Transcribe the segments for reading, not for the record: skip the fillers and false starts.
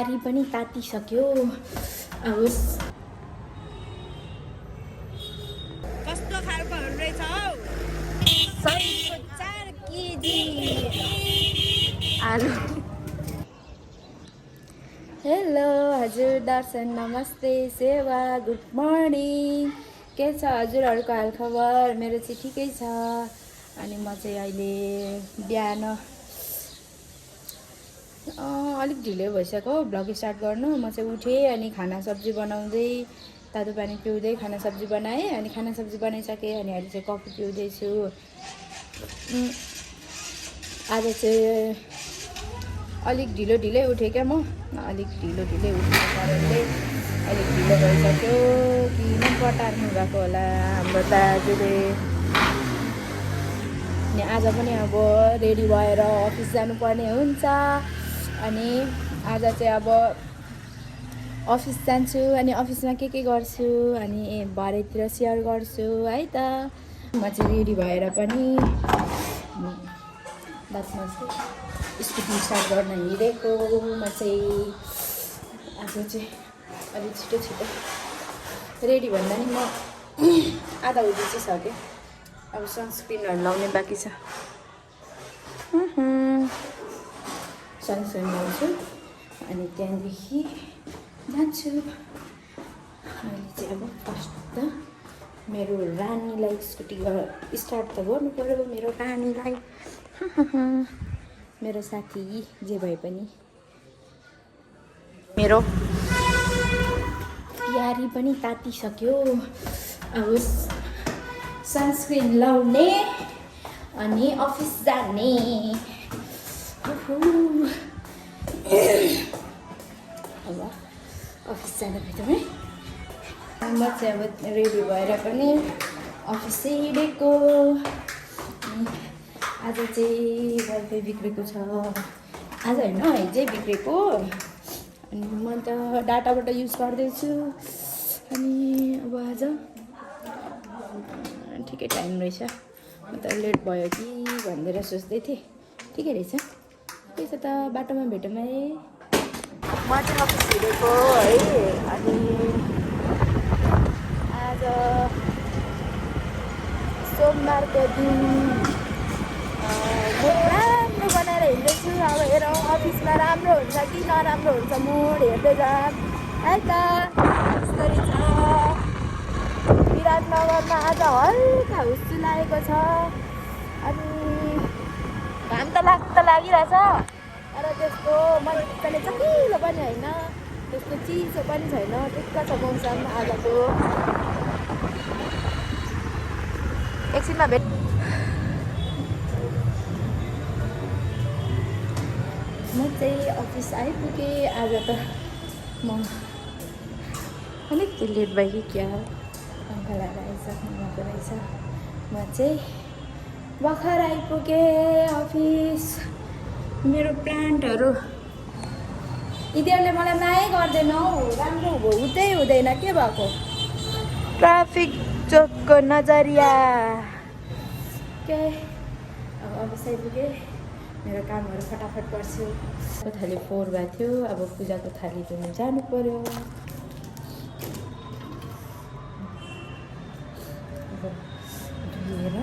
तयारी पनि तातिसक्यो। अब कस्तो खालकोहरू रहेछ हौ। 4 केजी आलु। हेलो हजुर दर्शन, नमस्ते, सेवा, गुड मर्निङ। के छ हजुरहरूको हालखबर? मेरो चाहिँ ठिकै छ। अनि म चाहिँ अहिले बिहान अलिक ढिलो भइसक्यो भ्लग स्टार्ट गर्नु। म चाहिँ उठेँ अनि खाना सब्जी बनाउँदै तातो पानी पिउँदै खाना सब्जी बनाएँ। अनि खाना सब्जी बनाइसकेँ अनि अहिले चाहिँ कफी पिउँदैछु। आज चाहिँ अलिक ढिलै उठेँ क्या म। अलिक ढिलै उठेको कारणले अलिक ढिलो भइसक्यो। किन पटार्नु भएको होला हाम्रो दाजुले। अनि आज पनि अब रेडी भएर अफिस जानुपर्ने हुन्छ। अनि आज चाहिँ अब अफिस जान्छु अनि अफिसमा के गर्छु अनि भरेतिर सेयर गर्छु है त। म चाहिँ रेडी भएर पनि दाजुमा स्कुटी स्टार्ट गर्न हिँडेको। म चाहिँ आज चाहिँ अलिक छिटो रेडी भन्दा नि म आधा उठि चाहिँ सकेँ। अब सनस्क्रिनहरू लाउने बाँकी छ। सनस्क्रिन लाउँछु अनि त्यहाँदेखि जान्छु। अहिले चाहिँ अब फर्स्ट त मेरो रानीलाई स्कुटी स्टार्ट त गर्नु पर्यो। मेरो रानीलाई मेरो साथी जे भए पनि मेरो तयारी पनि तातिसक्यो। अब सनस्क्रिन लाउने अनि अफिस जाने। अब अफिस जान भेटौँ है। म चाहिँ अब रेडी भएर पनि अफिस चाहिँ हिँडेको। आज चाहिँ वाइफाई बिग्रेको छ। आज होइन हिजै बिग्रेको। अनि म त डाटाबाट युज गर्दैछु। अनि अब आज ठिकै टाइम रहेछ। म त लेट भयो कि भनेर सोच्दै थिएँ। ठिकै रहेछ। के छ त बाटोमा भेटौँ है। म चाहिँ अफिस हिँडेको है। अनि आज सोमबारको दिन मुड राम्रो बनाएर हिँड्दैछु। अब हेरौँ अफिसमा राम्रो हुन्छ कि नराम्रो हुन्छ। मुड हेर्दै जाऊँ है त। यस्तै छ। विराटनगरमा आज हल्का हुस्सु लागेको छ। अनि घाम त लागिरहेछ तर त्यस्तो मजाले चकिलो पनि होइन, त्यस्तो चिसो पनि छैन। ठिक्क छ मौसम आजको। एकछिनमा भेट। म चाहिँ अफिस आइपुगेँ। आज त म अलिक लेट भयो कि क्या। अङ्कलहरू आइसक्नुभएको रहेछ। म चाहिँ भर्खर आइपुगेँ अफिस। मेरो प्लान्टहरू यिनीहरूले मलाई मायै गर्दैन हौ। राम्रो हुँदैन के भएको। ट्राफिक चोकको नजरिया के। अब अफिस आइपुगेँ। मेरो कामहरू फटाफट गर्छु। थाली 4 भएको थियो। अब पूजाको थाली धुनु जानु पर्यो। धुएर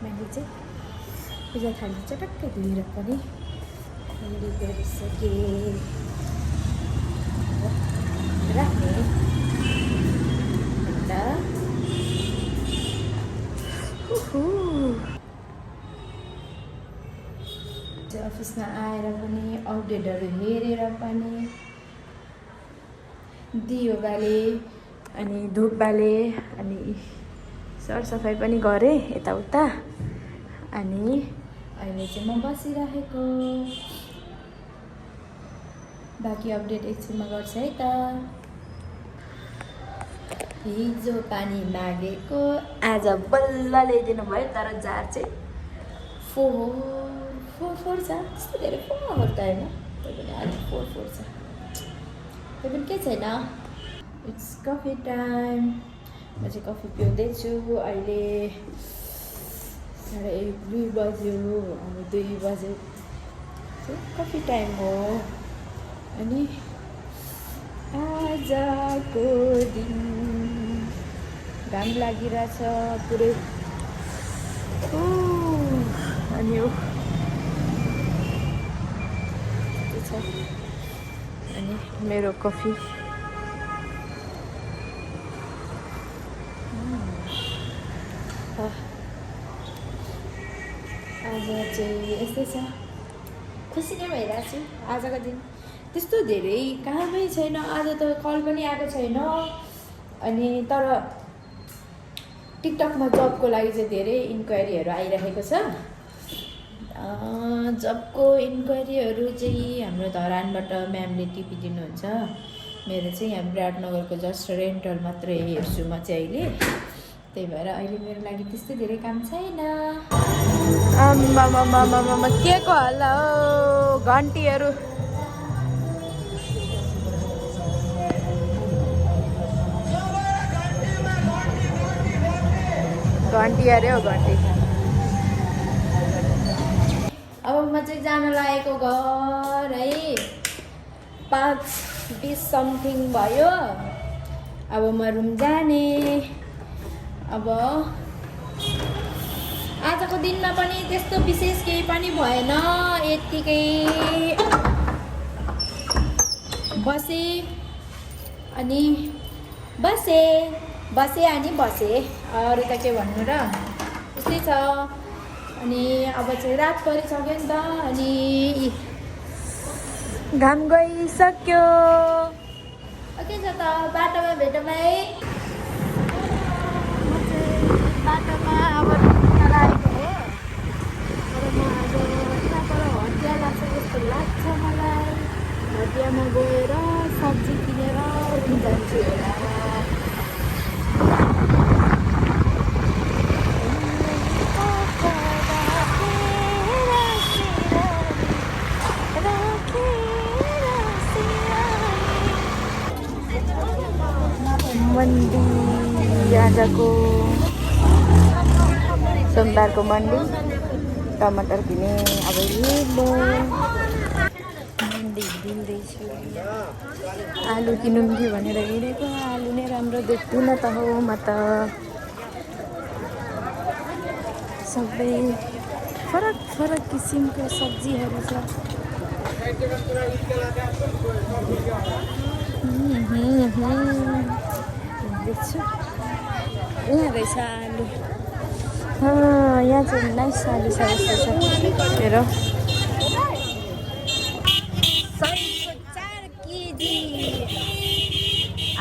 मैले चाहिँ पूजा थाली चटक्कै धुएर पनि रेडी गरिसकेँ। राख्ने अन्त अफिसमा आएर पनि अपडेटहरू हेरेर पनि दियो बाले अनि धुप बाले अनि सरसफाइ पनि गरेँ यताउता। अनि अहिले चाहिँ म बसिरहेको। बाँकी अपडेट एकछिनमा गर्छ है त। हिजो पानी मागेको आज बल्ल ल्याइदिनु भयो, तर जार चाहिँ फोर छ। त्यस्तो धेरै फोर त होइन, त्यही पनि अलिक फोर छ। त्यही पनि केही छैन। It's coffee time. म चाहिँ कफी पिउँदैछु। अहिले 1:30 बज्यो, अब 2 बजे कफी टाइम हो। अनि आजको दिन घाम लागिरहेछ पुरै। अनि अनि मेरो कफी आज चाहिँ यस्तै छ। खुसी नै भइरहेको छु आजको दिन। त्यस्तो धेरै कामै छैन आज त, कल पनि आएको छैन। अनि तर टिकटकमा जबको लागि चाहिँ धेरै इन्क्वायरीहरू आइरहेको छ। जबको इन्क्वायरीहरू चाहिँ हाम्रो धरानबाट म्यामले टिपिदिनुहुन्छ। मेरो चाहिँ यहाँ विराटनगरको जस्ट रेन्टल मात्रै हेर्छु म चाहिँ अहिले। त्यही भएर अहिले मेरो लागि त्यस्तो धेरै काम छैन। के को हल्ला हो? घन्टीहरू घन्टी अरे हो घन्टी। अब म चाहिँ जान लागेको घर है। 5:20 समथिङ भयो। अब म रुम जाने। अब आजको दिनमा पनि त्यस्तो विशेष केही पनि भएन। यत्तिकै बसेँ अनि बसेँ अनि बसेँ। अरू त के भन्नु र, त्यस्तै छ। अनि अब चाहिँ रात परिसक्यो नि त, अनि घाम गइसक्यो। के छ त, बाटोमा भेटौँ है। म चाहिँ बाटोमा अब लागेको हो। तर म आज यहाँबाट हटिया लाग्छ जस्तो लाग्छ मलाई। हटियामा गएर सब्जी किनेर जान्छु होला। मन्डी आजको सोमबारको मन्डी। टमाटर किने। अब हिँड्नु मन्डी हिँड्दैछु। आलु किनौँ कि भनेर हिँडेको। आलु नै राम्रो देख्दिनँ त हो म त। सबै फरक फरक किसिमको सब्जीहरू छ। देख्छु यहाँ रहेछ आलु। यहाँ चाहिँ नाइस आलु छ जस्तो छ। हेर 4 केजी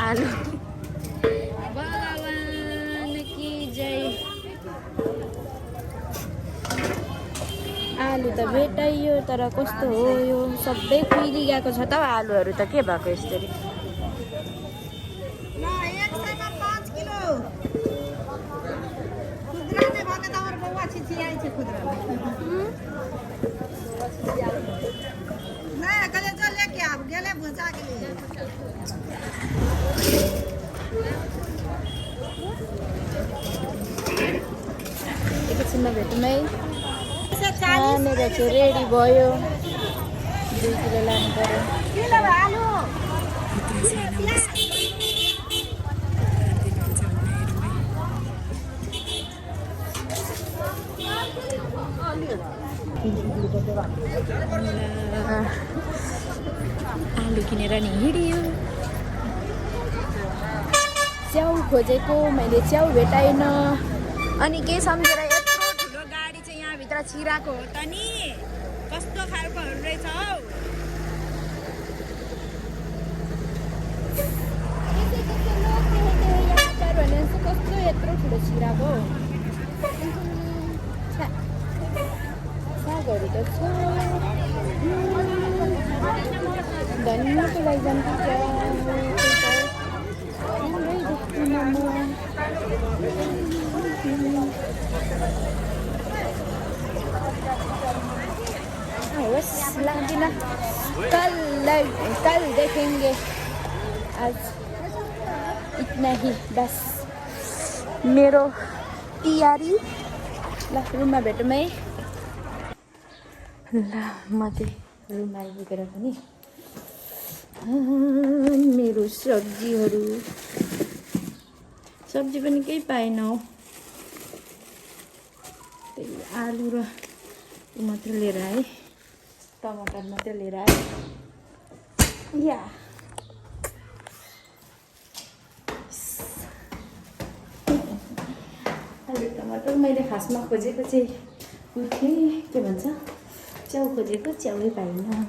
आलु। भगवान की जय। आलु त भेटाइयो, तर कस्तो हो यो, सबै कुहिली गएको छ त आलुहरू त। के भएको यसरी? एकछिनमा भेटौँ है। मेरो चाहिँ रेडी भयो। 2 किलो लानु पर्यो। आलु किनेर नि हिँड्यो। च्याउ खोजेको मैले, च्याउ भेटाइन। अनि के सम्झेर यत्रो ठुलो गाडी चाहिँ यहाँभित्र छिराएको हो त नि? कस्तो खालकोहरू रहेछ हौ। बसिरहेको सागहरू त छ धन्यको लागि जान्छ होस् लाग्दैन कल देखेंगे आज इतना ही बस मेरो तयारी ल रुममा भेटौँ है ल म चाहिँ रुममा आइपुगेर पनि मेरो सब्जी पनि केही पाएन हौ त्यही आलु र मात्र लिएर आएँ टमाटर मात्रै लिएर आएँ या आलु टमाटर मैले खासमा खोजेको चाहिँ उठेँ के भन्छ च्याउ खोजेको च्याउै पाइनँ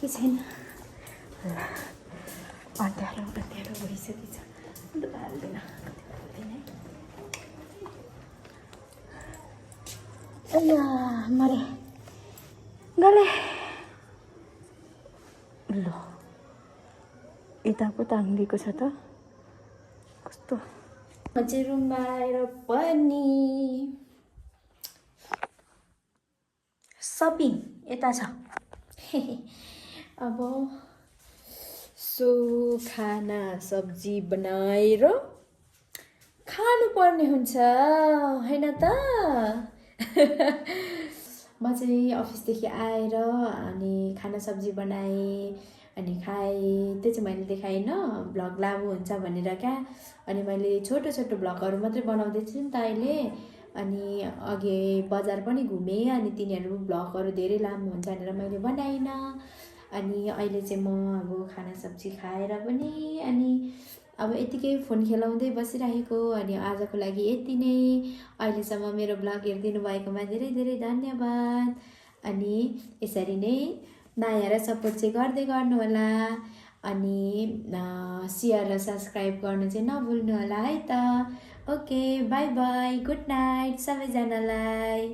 के छैन अँध्यारो भइसकेछ अन्त हाल्दैन अಯ್या मरे गले ल यता पो ताङ्गेको छ त कस्तो म चाहिँ रुममा आएर पनि सपिङ यता छ अब सो खाना सब्जी बनाएर खानु पर्ने हुन्छ हैन त म चाहिँ अफिसदेखि आएर अनि खाना सब्जी बनाएँ अनि खाएँ त्यो चाहिँ मैले देखाएन भ्लग लामो हुन्छ भनेर क्या अनि मैले छोटो भ्लगहरू मात्रै बनाउँदैछु नि त अहिले अनि अघि बजार पनि घुमेँ अनि तिनीहरू भ्लगहरू धेरै लामो हुन्छ भनेर मैले बनाइनँ अनि अहिले चाहिँ म अब खाना सब्जी खाएर पनि अनि अब यतिकै फोन खेलाउँदै बसिरहेको अनि आजको लागि यति नै अहिलेसम्म मेरो भ्लग हेरिदिनु भएकोमा धेरै धेरै धन्यवाद अनि यसरी नै माया र सपोर्ट चाहिँ गर्दै गर्नुहोला अनि सेयर र सब्सक्राइब गर्नु चाहिँ नभुल्नु होला है त okay by by good night सबैजनालाई